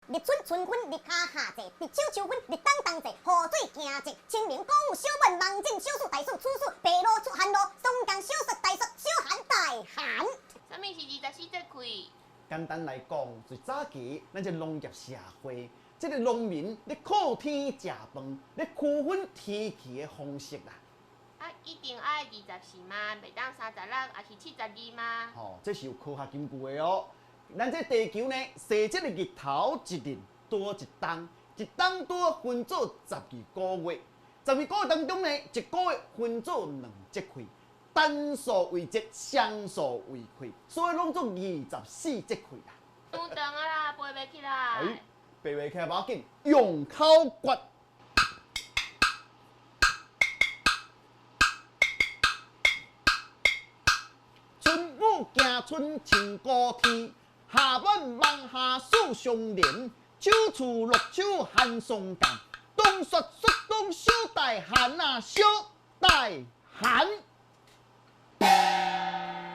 立春春分，立夏夏节，立秋秋分，立冬冬节，雨水惊节，清明谷雨，小满芒种，小暑大暑，处暑白露出寒露，霜降小雪大雪，小寒大寒。啥物是24节气？简单来讲，就是早期咱這農業社會，這個農民咧靠天食飯，咧區分天氣的方式啦。啊，一定愛24嗎？袂當36，抑是72嗎？吼，這是有科學根據的哦。咱這地球呢，踅這個日頭一日拄一冬，一冬拄分做12個月，12個月當中呢，一個月分做兩節氣，單數為節，雙數為氣，所以攏總24節氣啦。傷長啊啦，背袂起來。哎，背袂起來無要緊，用口訣。春雨驚春穿高天，夏滿芒夏四相連，秋處落秋寒霜降，冬雪雪冬小大寒啊，小大寒。